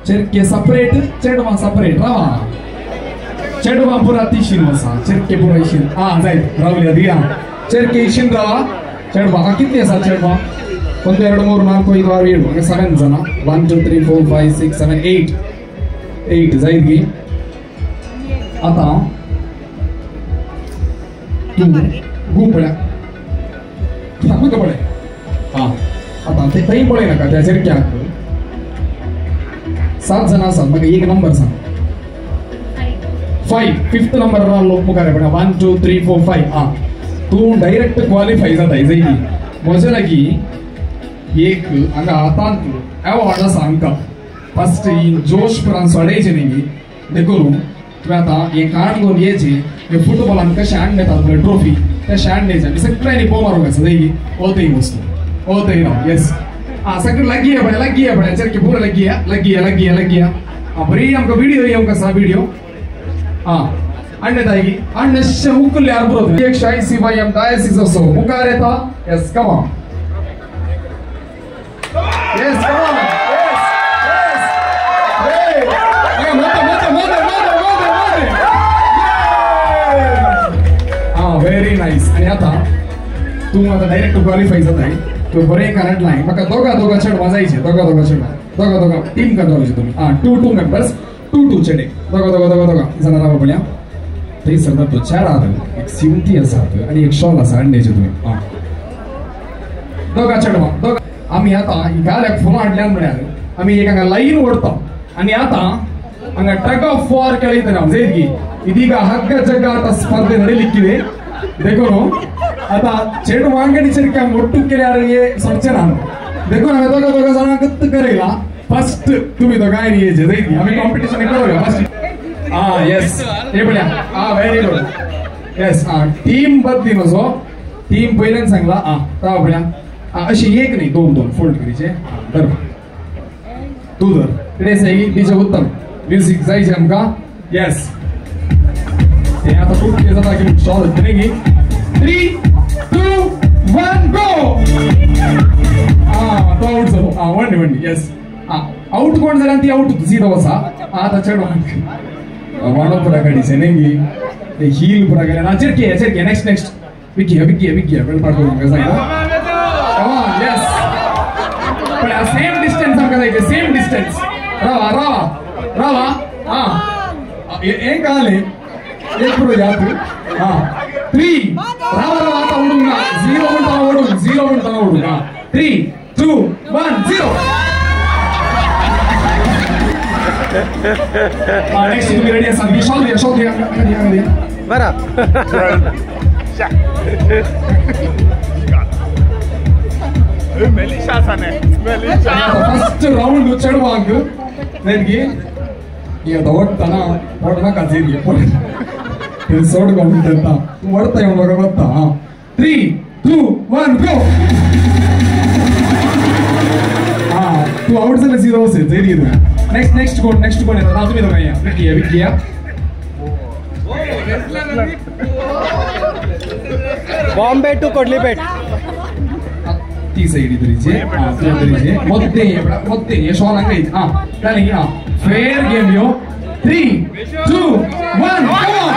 चेरके separate चेडवा separate रावा चेडवा पुरा तिशीन वसा चेरके पुरा इशीन हा जायत रावली आदी हा चेरके इशीन रावा चेडवा हा कितली आसा चेडवा 1 2 3 4 5 6 7 7 जाणा 1 2 3 4 5 6 7 8 8 जायत गी आता तू गु पळया सांगू का पळय हा आता ते थंय पळय नाका त्या चेरक्याक 7 जण आसात म्हाका एक नंबर सांग 5 फिफ्थ नंबर लोक मुखार पळय 1 2 3 4 5 हा तूं डायरेक्ट क्वालिफाय जाताय जायगी म्हजे लागीं एक हांगा हातांत एवॉर्ड आसा हांकां फस्ट ही जोश पुरान सोडायचें न्ही देखून तुवें आतां हें कार्ड घेवन येयचें हें फुटबॉलान कशें हाडून येतात पळय ट्रॉफी तशें हाडून येयचें आनी सगळ्यांनी पो मारूंक आसा जायगी ओ थंय वस्तू ओ थंय राव येस हा सगळें लागीं या पळय लागीं या पळय सारकें पुरो लागीं या लागीं या लागीं या लागीं या हा बरी आमकां विडियो येवंक आसा विडियो हा हाडून येता की हाडून अशें उखल्ल्यार पुरो एक शाही सिवाय एम डायसीस असो मुखार येता yes come on yes come on yes yes hey मोते मोते मोते मोते मोते मोते हा व्हेरी नायस आनी आतां तूं आतां डायरेक्ट क्वॉलिफाय जाताय तूं बरें कारण लाय म्हाका दोगा दोगा चेडवां जायचे दोगा दोगा चेडवां दोगा दोगा टीम करता तुमी हा 2 2 मेंबर्स 2 2 चेडे दोगा दोगा दोगा दोगा जाणां रावा पळया थंयसर तो चेर आहात एक सिवंती आसात आनी एक शॉल आसा हाडण्याचे तुमी हा दोगा चेडवां दोगा आमी आतां गाल्याक फुलां हाडल्यान म्हळ्यार आमी एक हांगा लायन ओडता आनी आतां हांगा टग ऑफ वॉर खेळयतले हांव जायत गी ಇದೀಗ ಹಗ್ಗ ಜಗ್ಗಾಟ ಸ್ಪರ್ಧೆ ನಡೀಲಿಕ್ಕಿದೆ देखो आता चेडवांक आनी चेडक्यांक ಒಟ್ಟು केल्यार सोडचें ना देखून हांवें दोगा दोगा जाणांक करयला फस्ट तुमी दोगांयनी येयचें जायत गी आमी कॉम्पिटिशन करूया फस्ट हा येस हे पळया हा व्हेरी गुड येस हा टीम बदली म्हजो टीम पयल्यान सांगला हा राव पळया हा अशी एक न्ही दोन दोन फोल्ड करीचे धर तूं धर कितें आसा डीजे उत्तम म्युजीक जायचें आमकां येस ते आता खूप जाता की शॉल गी 3 2 1 गो हा तो आवट जालो हा वंडी वंडी येस हा आवट कोण जाल्यार ती आवट सीधा वसा आतां चेडवांक वाणो पुरा काडीचें न्ही गी ते हील पुरा केलें ना चेरके चेरके नेक्स्ट नेक्स्ट विकी विकी विकी वेळ पाडतो म्हाका सांगता येस पण सेम डिस्टन्स आमकां जायचें सेम डिस्टन्स रावा रावा रावा हा हें कळ्ळें एक पुरो याद हा 3 रावा रावा आतां उडूंक ना 0 म्हणटना ओडूंक 0 म्हणटना ओडूंक हा 3 2 1 0 नेक्स्ट तुम्ही रेडी आसात शॉल दिया शॉल दिया हांगा दिया बरा फस्ट राउंड चेडवांक जायत गी आतां वडटना वडनाका जायत गी सोड म्हणटा तूं वडता म्हाका वता हा 3 2 1 गो हा तूं आवट जाल्यार झिरो वचत जायत गी तुवें नेक्स्ट नेक्स्ट कोण नेक्स्ट कोण येता तुमी दोगांय या विकी या विकी या बॉम्बे टू कोडलीपेट ती साईड तरीचे तरीचे मध्ये मध्ये हे शॉल हांगा येत हा जालें हा फेर गेम यो 3 2 1 कम ऑन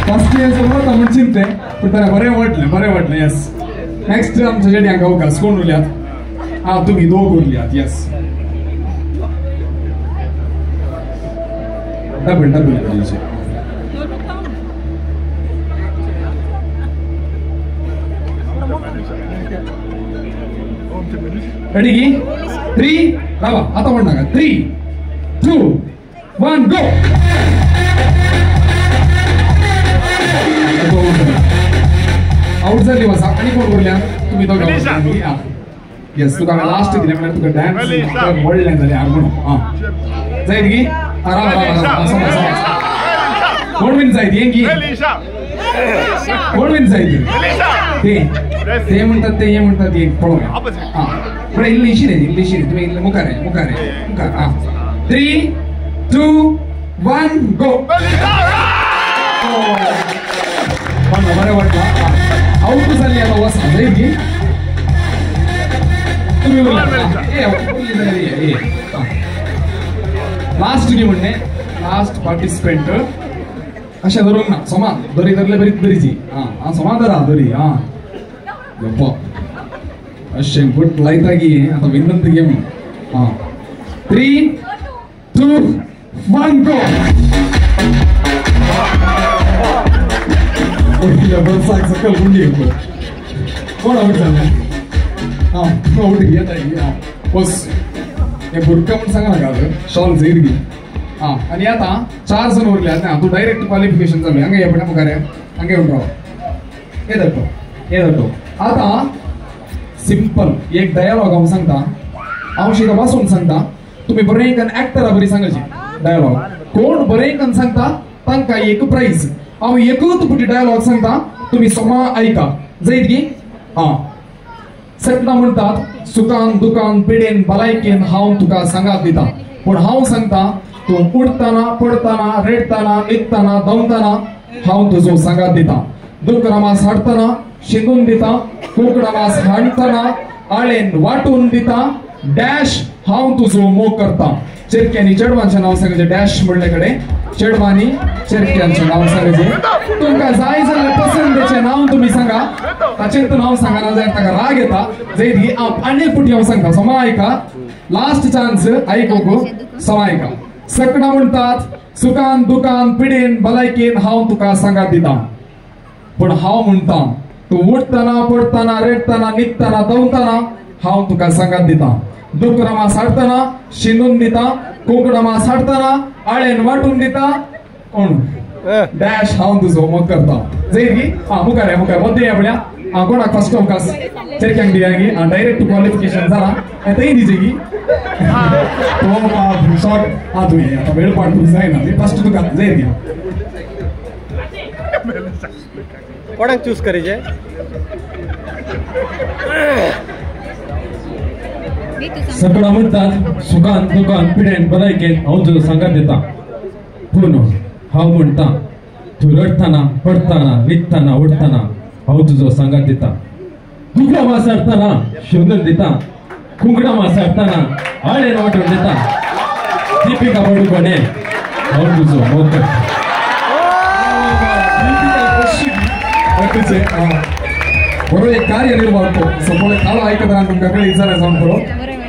फर्स्ट इयर वता म्हण चिंते पूण ताणें बरें वाटलें बरें वाटलें येस नेक्स्ट आमच्या चेड्यांक अवकाश कोण उरल्यात हा तुमी दोग उरल्यात येस डबल डबल करीचे रेडी गी 3 रावा आतां म्हण नाका 3 2 1 गो आवट जाली वसा आनी कोण उरल्या तुमी दोगां येस तुका हांवें लास्ट दिलें म्हळ्यार तुका डान्स व्हडलें जालें हार म्हणून आं जायत गी राव राव राव समज समज कोण बीन जायत हें गी कोण बीन जायत ते ते म्हणटात ते हे म्हणटात ते पळोवया आं बरें इल्ली रे इल्ली रे तुवें इल्लें मुखार मुखार मुखार आं 3 2 1 गो बरें वाटलां आवट जाली आतां वसा जायत गी तुम्ही लास्ट गी म्हणणे लास्ट पार्टिसिपेंट अशें धरूंक ना समान दरी धरले बरीच बरीची हां समान धरा दरी हां यप्पा अशें गुड लायता की आतां विनंती गेम हां 3 2 1 गो. बरसाक सकल गुंडी कोण आवट जालें हां आवट येता हां बस हे बुरका म्हण सांगा नाका शॉल झेर घे हां. आनी आतां 4 जण उरले आतां तूं डायरेक्ट क्वॉलिफिकेशन जालें. हांगा ये पळय मुखार हांगा येवन राव हे धरतो हे धरतो. आतां सिंपल एक डायलॉग हांव सांगता हांव शिका वाचून सांगता तुमी बरें एक एक्टरा बरी सांगाची डायलॉग कोण बरें एक सांगता तांकां एक प्रायज. हांव एकूच पुटी डायलॉग सांगता तुमी समा आयका जायत की हां. सगळां म्हणटात सुखान दुखान पिडेन भलायकेन हांव तुका सांगात दिता पूण हांव सांगता तूं उठताना पडताना रेडताना न्हिदताना धांवताना हांव तुजो सांगात दिता. दुकरा मास हाडटना शिंदून दिता कोंकडा मास हाडटना आळेन वांटून दिता डॅश हांव तुजो मोग करता. चेरक्यांनी चेडवांचें नांव सांगाचें डॅश म्हणले कडेन चेडवांनी चेरक्यांचें नांव सांगाचें. तुमकां जाय जाल्यार पसंदेचें नांव तुमी सांगा ताचेर तूं नांव सांगना जाल्यार ताका राग येता जंय ही हांव आनी फुटी हांव सांगता समा आयका लास्ट चान्स आयकूंक समा आयका. सकडां म्हणटात सुखान दुखान पिडेन भलायकेन हांव तुका सांगात दिता पूण हांव म्हणटा तूं उठताना पडताना रेडताना न्हिदताना धांवताना हांव तुका सांगात दिता. दुकरा मास हाडटना शिंदून दिता कोंकडा मास हाडटना आळेन वांटून दिता कोण डॅश हांव तुजो मोग करता. जय की हां मुखार या मुखार मद्दे या पळया हां कोणाक फर्स्ट अवकाश चेरक्यांक दिया की हां डायरेक्ट क्वॉलिफिकेशन जाला थंय दिचे की तो शॉर्ट हां तुवें आतां वेळ पाड जायना फर्स्ट तुका जय की कोणाक चूज करीचे सगळं म्हणतात सुखान दुखान पिडेन भलायकेन हांव तुजो सांगात दिता पूण हांव म्हणटा तूं रडटना पडटना न्हिदतना उठतना हांव तुजो सांगात दिता. दुकरा मास हाडटना शिंदून दिता कुंकडा मास हाडटना आळेन वांटून दिता दीपिका पडुकोणे हांव तुजो मोग करता. बरोबर एक कार्य निर्वाह सपोळे कालो आयकतना तुमकां कळीत जालें जावन पुरो.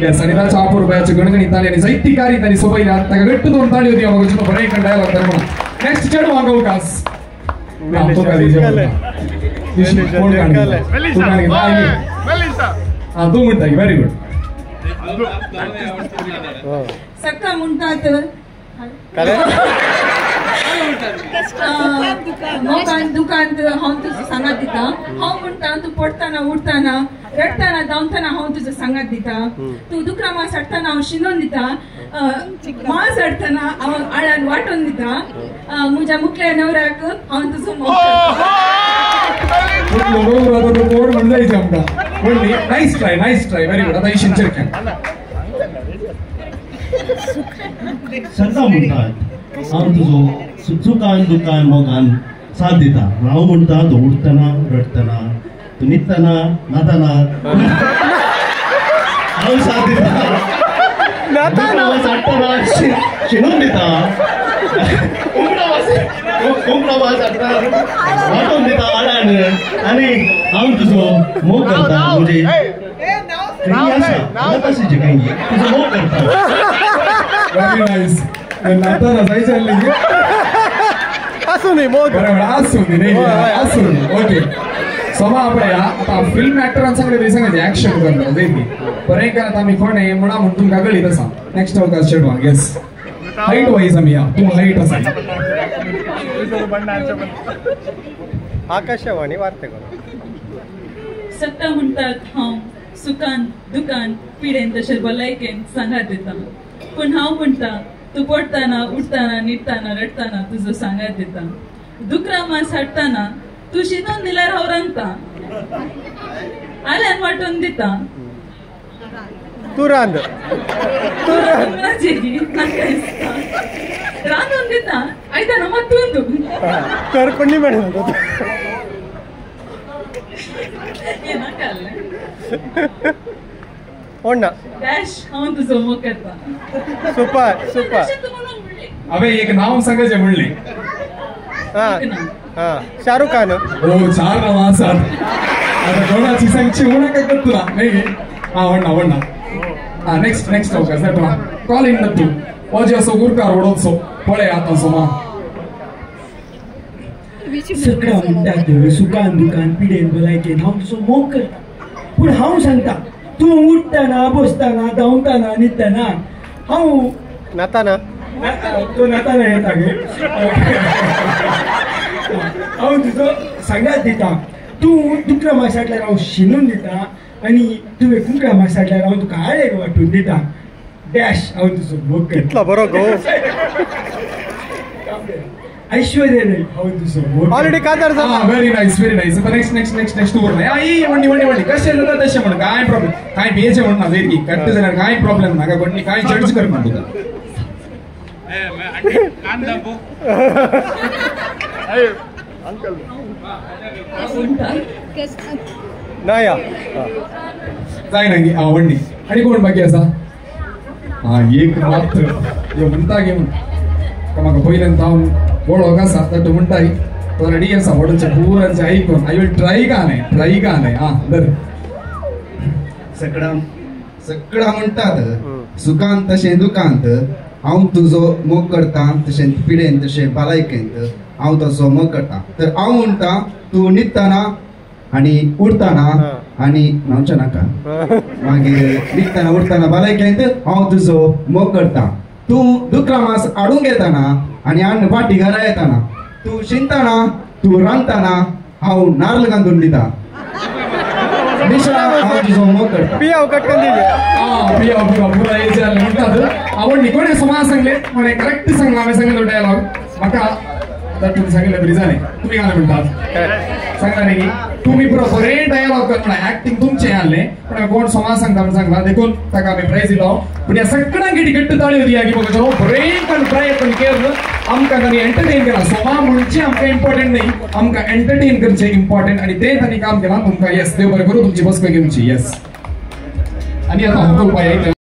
येस आनी ताच्या अपुरबायाची गणगणीत ताली आनी जायती कार्य तांणी सोबयल्या ताका घट्ट 2 ताळयो दिया म्हाका बरें एक डायलॉग तर म्हणून. नेक्स्ट चेडवांक अवकाश हां तूं म्हणटा व्हेरी गुड. सकाळ म्हणटात मोगान दुकान हांव तुजो सांगात दिता हांव म्हणटा तूं पडटना उठताना रडटना धांवतना हांव तुजो सांगात दिता तूं दुकरा मास हाडटना हांव शिनून दिता मास हाडटना हांव आळ्यान वांटून दिता म्हज्या मुखल्या नवऱ्याक हांव तुजो मोग करता. Nice try nice try very good. आतां इशीन चेरक्यांक सगळां म्हणटात हांव तुजो सुखान दुखान मोगान साथ दिता हांव म्हणटा तूं उठतना रडटना तूं न्हिदतना नाताना हांव साथ दिता हाडटना शिनून दिता कोंकणा भास हाडटना वांटून दिता आडान आनी हांव तुजो मोग करता म्हणजे खंय आसा खंय तुजो मोग करता. Very nice. नाताना जायचे आसलें आसूं न्ही मोग बरोबर आसूं न्ही आसूं ओके. समा पळया आतां फिल्म एक्टरान सांगलें थंय सांगायचें एक्शन करता जायत न्ही बरें कारण आतां आमी कोण म्हणा म्हूण तुमकां कळीत आसा. नेक्स्ट अवकाश चेडवांक येस हायट वायज आमी या तूं हायट आसा. आकाशवाणी वार्तेकर. सत्ता म्हणटात हांव सुखान दुखान पिडेन तशें भलायकेन सांगात दिता पूण हांव म्हणटा तूं पडटना उठताना न्हिदताना रडटना तुजो सांगात दिता. दुकरा मास हाडटना तूं शिनून दिल्यार हांव रांदता आल्यान वांटून दिता तूं रांद रांदून दिता आयदनां मातून तूं कर कोणी मॅडम नाका. ओण्णा डॅश हांव तुजो मोग करता. Super super. अबे एक नाव सांगायचे म्हणले. हा हा शाहरुख खान. हो चार नाव आसात आता कोणाची सांगची म्हणा काय करतो ना नाही. हा वण्णा वण्णा. हा नेक्स्ट नेक्स्ट अवकाश कॉल इन तू हो जे असो गुरकार उडोचो पळय आतां सोमा. सगळं म्हणटात सुखान दुखान पिडेन भलायकेन हांव तुजो मोग करता, पूण हांव सांगता तूं उठ्ठना बसतना धांवतना न्हिदतना हांव नाताना तो नाताना येता गे हांव तुजो सांगात दिता. तूं दुकरा मासांतल्यान हांव शिनून दिता आनी तुवें कुंकळा मासांतल्यान हांव तुका आळेक वांटून दिता. डॅश हांव तुजो मोग करता. बरो गो ऐश्वर्या रे हांव तुजो मोग. ऑलरेडी काजार जाला. Very nice very nice. आता नेक्स्ट नेक्स्ट नेक्स्ट नेक्स्ट उरलाय. आई वण्णी वण्णी वण्णी कशें जाता तशें म्हण काय प्रॉब्लेम काय भियेचें म्हण ना जर की कट्ट जाल्यार काय प्रॉब्लेम नाका कोणी काय जज करना तुका. ना या जायना गी. हा वण्णी आनी कोण बाकी आसा? हा एक मात्र यो म्हणटा गे म्हण म्हाका पयल्यान हांव वळख आसा तो म्हणटाय तो रेडी आसा वडचे पुरांचे आयकून I will try का न्हय ट्राय का न्हय. हा बरें. सगळा सगळा म्हणटात सुखांत तशें दुखांत हांव तुजो मोग करता, तशें पिडेन तशें भलायकेंत हांव तसो मोग करता. तर हांव म्हणटा तूं न्हिदतना आनी उठतना आनी न्हांवचें नाका मागीर न्हिदतना उठतना भलायकेंत हांव तुजो मोग करता. तूं दुकरा मास हाडूंक येताना आनी हाडून फाटी घरा येताना तूं शिंदतना तूं रांदतना हांव नार्ल घालून दिता. निशा हांव तुजो मोग करता. पियाव कटकन दिली. पियाव पियाव पुरा हे जालें म्हणटात आवडली कोणें समाज सांगलें कोणें करेक्ट सांगलां हांवें सांगलें तो डायलॉग म्हाका आतां तुमी सांगिल्लें बरी जालें. तुमी घालें म्हणटात सांगला न्ही तुमी पुरो बरें डायलॉग कर म्हणा एक्टिंग तुमचें आहलें पण कोण समाज सांगता म्हण सांगला देखून ताका आमी प्रायज दिलो. पूण ह्या सगळ्यांक घट्ट ताळयो दिया की बघा बरें प्रयत्न केलो आमकां तांणी एंटरटेन केला. सोमा म्हणचें आमकां इम्पॉर्टंट न्ही, आमकां एंटरटेन करचें इम्पॉर्टंट आनी तें तांणी काम केलां. तुमकां येस देव बरें करूं तुमची बसका घेवची. येस आनी आतां होकल पाय.